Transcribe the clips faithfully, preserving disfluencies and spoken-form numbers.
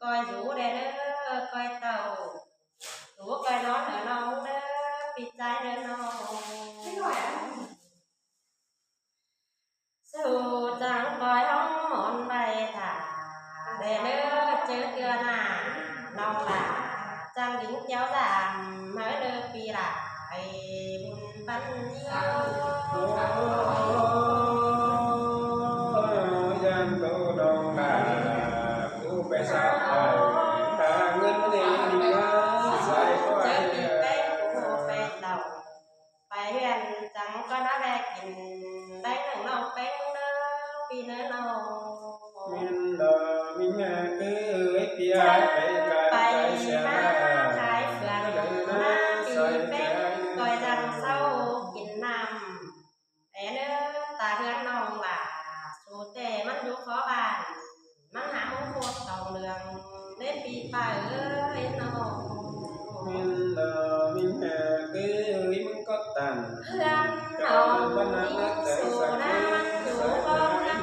ꞌcoi dú đe ꞌnớ, ꞌcoi tảu. Dú ꞌcoi ꞌnón ꞌnớ ꞌnọng ꞌnớ, ꞌpi ꞌchái ꞌnớ ꞌnọng. Su chắng ꞌcoi ꞌhóng món ꞌvạy thả đe ꞌnớ, ꞌchớ ꞌtưa ꞌnạ ꞌnọng lả chắng đính kéo dăm ꞌmá ꞌnớ ꞌpi lả. Ê, bun bắn ꞌnhính. Ôi, ꞌdan tô ꞌnọng lả, ú pay sáo pay, hả ꞌngớn ꞌmá ꞌnị ꞌnị ꞌnớ, sai ꞌcoi. ꞌChớ ꞌpi ꞌpéng ꞌcọ pay tảu, pay ꞌhướn chắng ꞌcọ ꞌnạ ꞌvẹ kin, đảy ꞌnưng ꞌnọng ꞌpéng ꞌnớ, ꞌpi ꞌnớ ꞌnọng. ꞌMính lo ꞌmính ꞌmá ꞌcứ ới, ꞌpi ái pay cai pay sia ꞌmá ꞌmá khai phượng ꞌmá, ꞌpi ꞌpéng ꞌcoi dăm ꞌsáo kin ꞌnặm. Ê ꞌnớ, ta ꞌhướn ꞌnọng lả, su ꞌtẹ ꞌmắn dú khó bản, ꞌmắn hák ꞌmắn khốt tỏng lương, ꞌlế ꞌpi ꞌpay ới ꞌnọng. ꞌMính lo ꞌmính ꞌmá ꞌcứ ới, ꞌmắn cót tản ꞌhướn ꞌnọng ꞌmắn ꞌnặn ꞌnớ, su ꞌnặn ꞌmắn dú khó ꞌhướn,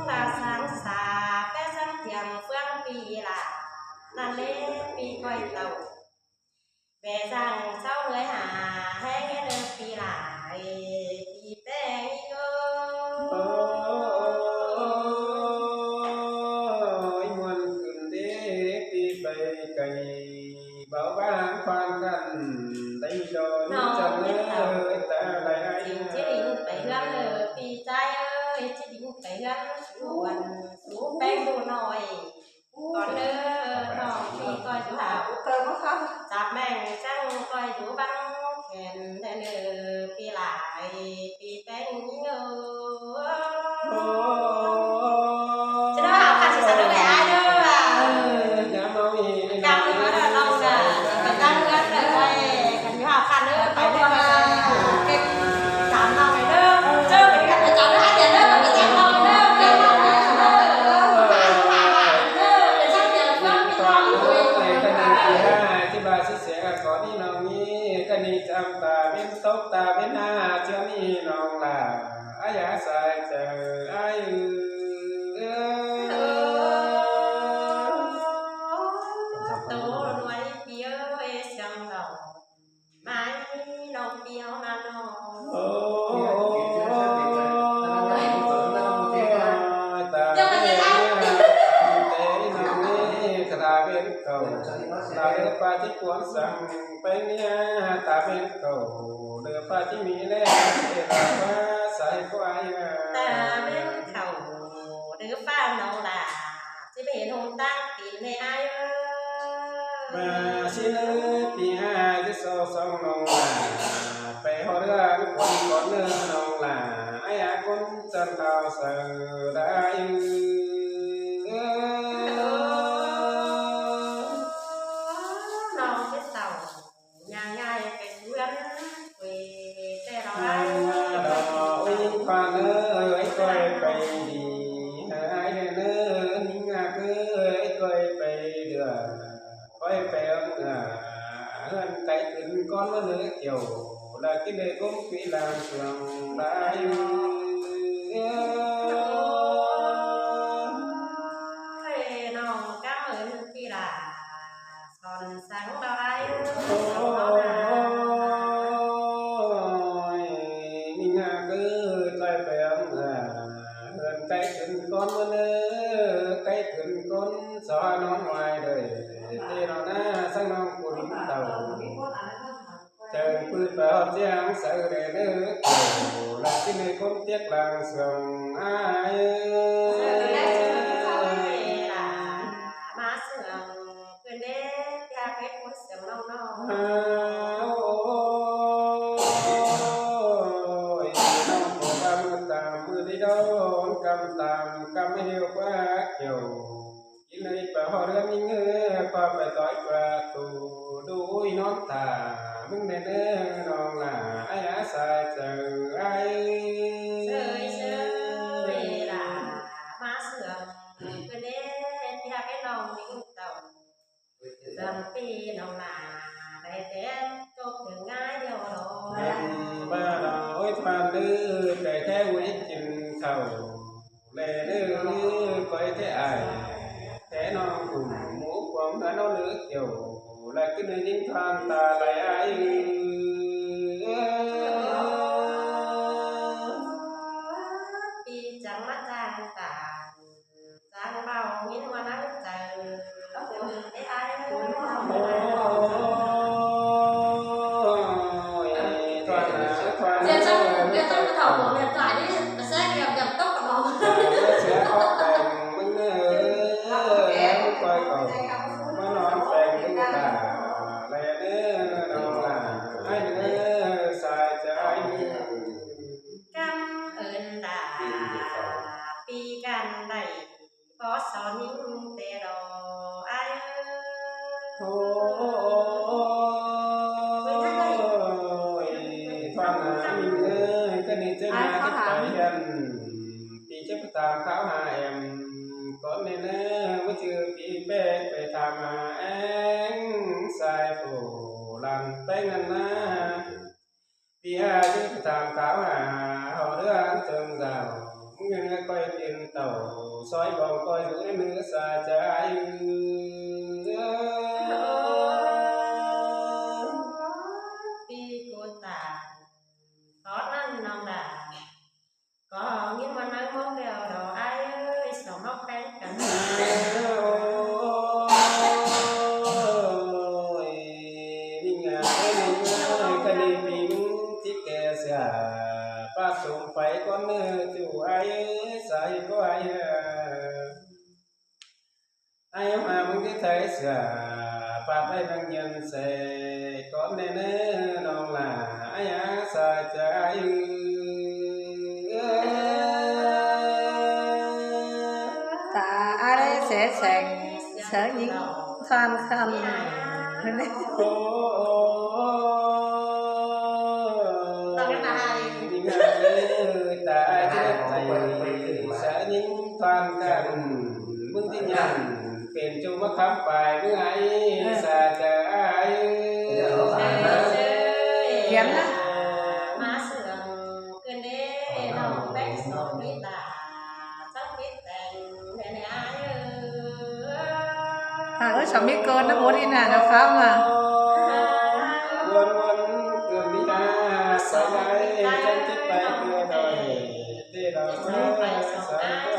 ta sáng sa ꞌpé sáng thiêng ꞌphướng ꞌpi lả, ꞌnặn ꞌlế ꞌpi ꞌcoi tảu. Vé dăng ꞌsáo ꞌnới hả ꞌhéng ꞌnớ ꞌpi lả, ê, ꞌpi ꞌpéng ꞌnhính ơ. Ôi, muôn cửn đế ꞌpi pay cai, báu báng khoan căn, đảy đo ꞌnọng chăm ꞌnớ, ta lai ai. Chính ꞌchí đính pay ꞌhướn ꞌnớ, ꞌpi ꞌchái ơi, ꞌchí đính pay ꞌhướn, su ꞌpéng ꞌdu ꞌnọi. Cón ꞌnớ, ꞌnọng ꞌpi ꞌcoi dú hảư. Chắp ꞌmen chắng ꞌcoi dú băng khen đe ꞌnớ ꞌpi lả, ê, ꞌpi ꞌpéng ꞌnhính ơ. Chứ ꞌnớ hảư khăn sĭ săn ꞌnớ ꞌvẹ ai ꞌnớ. Căm ꞌnớ ꞌnọng ꞌnớ, chăm ꞌnớ ꞌnọng ꞌnớ, ꞌcọ dú hảư khăn ꞌnớ, pay ꞌnớ ꞌnọng ꞌnớ. Chăm ꞌnọng ꞌnớ, chăm ꞌnọng ꞌnớ, ai ꞌnớ, ꞌcọ dú hảư khăn ꞌnớ. Ê, ꞌcọ ꞌnị ꞌchí ba ꞌsứ sẻ ꞌcọ ꞌnị ꞌnọng ꞌnị, ꞌcọ ꞌnị chăm ta ꞌvến tốc ta ꞌvến ha, ꞌchưa ꞌnị ꞌnọng lả, ai ya sai chaư, ai ư. Tô ꞌnọi ꞌpi ơi, siêng lỏ. Mai ꞌnọng ꞌpi ꞌnặn ꞌnọ. Ôi, ta ꞌvến ꞌnọng ꞌnị, ta ꞌvến khảu, ta ꞌlứa ꞌpa ꞌchí cuông săng, pay ꞌnị ta ꞌvến khảu, ꞌlứa ꞌpa ꞌchí ꞌmí ꞌlé, ê, ta ꞌpa sai ꞌcọ ai ơ. Ta ꞌvến khảu, ꞌlứa ꞌpa ꞌnọng lả, ꞌchí pay hên ꞌhung ꞌtáng tin ꞌnị ai ơ. ꞌMá ꞌsứ ꞌnớ ꞌpi ha ꞌchí so song ꞌnọng lả, pay ꞌhọt ꞌlứa cuông cón ꞌnớ ꞌnọng lả, ai a ꞌcốn chăn đao saư đai ư. ꞌNọng ꞌchí tảu, nhang ꞌnhại pay ꞌsướng, quê ꞌtẹ lo ai. Ôi, ꞌkhán ơi, ꞌcoi pay đi, ai ꞌnớ, ꞌnhính ꞌnạ ꞌcứ ơi, ꞌcoi pay đưa. ꞌCoi pay ꞌmá ꞌnớ, ꞌhướn cáy khửn cón ꞌmá ꞌnớ kiẻo, lả kin đê ꞌcốn pí lăng sương lai. Ôi, ꞌnọng cám ơn ꞌpi lả, son sắng đao lai. Ôi, ꞌnhính ꞌnạ ꞌcứ ơi, ꞌcoi pay ꞌmá ꞌnớ, ꞌhướn cáy khửn cón ꞌmá ꞌnớ, cáy khửn cón so ꞌnón ꞌnọi đơi, ꞌtẹ ꞌnọ ꞌnạ săng ꞌnọng ꞌcốn tảu. Chắng ꞌpứng páo ꞌchí hăng saư đe ꞌnớ, kiẻo lả kin đê ꞌcốn tiếc lăng sương ai. Saư đe ꞌsướng ꞌchí lả ꞌmá sương. Khửn đê, ꞌpưa pét ꞌcốn siêng ꞌnọng ꞌnọ. Ôi, ꞌnọng ꞌcọ ba ꞌmự tam ꞌmự đi đón, căm tam căm ꞌmự hiêu ꞌquá kiẻo. Kin ơi, páo ꞌhọt ꞌlứa ꞌmí ꞌngớ, páo pay ꞌtoi ꞌquá tu, đu ꞌnón thả ꞌmứng đe ꞌnớ ꞌnọng lả, ai a sai chaư ai. Saư, saư, lả ꞌmá sương. Khửn đê, ꞌpưa pét ꞌnọng ꞌmí ꞌcốn tảu. Dăm ꞌpi ꞌnọng lả, đảy té ꞌchộp ꞌtếng ꞌngai điêu lo. Dăm ꞌva lo, ôi, ꞌthoan ꞌnớ, đảy té ꞌmí kin khảu, đảy ꞌnớ, ꞌcoi té ai, té ꞌnọng ꞌcum ꞌmú Kiu lai ꞌcứ ꞌnị ꞌnhính ꞌthoan ta lai ai ư. ꞌPi chắng ꞌmá chang ta, chang báu ꞌnghín ꞌmá ꞌnắng chaư. Ôi, ꞌthoan nả, ꞌthoan nả. Dẹt ꞌchắng, dẹt ꞌchắng ꞌchớ thảu báu ꞌmen ꞌtoi ꞌnị, ꞌcọ ꞌsướng ꞌdệt ꞌdệt tốc ꞌnọ. Sia ók ꞌpéng ꞌmắn ꞌnớ, ꞌmắn ꞌcoi ꞌcọ ꞌmá ꞌnón ꞌpéng ꞌtứ ta lai ꞌnớ, ꞌnọng ꞌlạ ai ꞌnớ, sai chaư ai ꞌnớ. Cảm ơn đa, ꞌpi căn đảy bók so ꞌnhính ꞌtẹ đo ai ơi. Ôi, ꞌthoan nả ꞌmính ơi, ꞌcọ ꞌnị ꞌchớ ꞌmá chếp pay hiên, ꞌpi chếp tham kháo ha êm cón ꞌnị ꞌnớ, ꞌmá ꞌchư ꞌpi ꞌpéng pay tham ha ꞌeng sai phủ lan ꞌpéng ꞌnặn ꞌná. ꞌPi ơi, chếp tham kháo ha hảư ꞌlứa ăn tơng dảo, ꞌmứng ꞌnhắng ꞌcoi tiên tảu, sói bong ꞌcoi dú ꞌnớ sai chaư ai ư. ꞌPi ꞌcọ ta tót ꞌnặn ꞌnọng đa. ꞌCọ ꞌnhính ꞌmá ꞌnắng ꞌmướng ꞌlẹo đo ai ơi, song ꞌhọt ꞌpéng căn. Ôi, ꞌmính ơi, ꞌmính ơi, ꞌcọ ꞌnị ꞌpi ꞌmứng ꞌchí kẻ sia, pák sôm pay cón ꞌnớ ꞌchu ai ơi, sai ꞌcọ ai ơi. Ai ꞌmá ꞌmứng ꞌchí thái sia, pák ꞌvạy ꞌnăng nhen sẻ, cón ꞌnị ꞌnớ, ꞌnọng ꞌlạ ai ꞌnớ, sai chaư ai ư. Ta ai ꞌlé sẻ seng, sai ꞌnhính ꞌthoan căn. Ôi, ôi, ôi, ôi. Ta ai ꞌchí đảy, sai ꞌnhính ꞌthoan căn. ꞌMứng ꞌchí nhẳn pên ꞌchu ꞌmá khắm pay ꞌmứng ai, sai chaư ai ư. Kiến ꞌnớ. ꞌMá sương ꞌcứn đé, ꞌnọng ꞌpéng song ꞌmí ta, song ꞌmí teng, ꞌnẹ ꞌnẹ ai ư. À, ơ, song ꞌmí cơn ꞌnớ, bố đi nả, nó khám mà. Buôn buôn ꞌcứn đi nả, sai lai, chắng chít pay ꞌcưa đòi, tê đòi, sai, sai,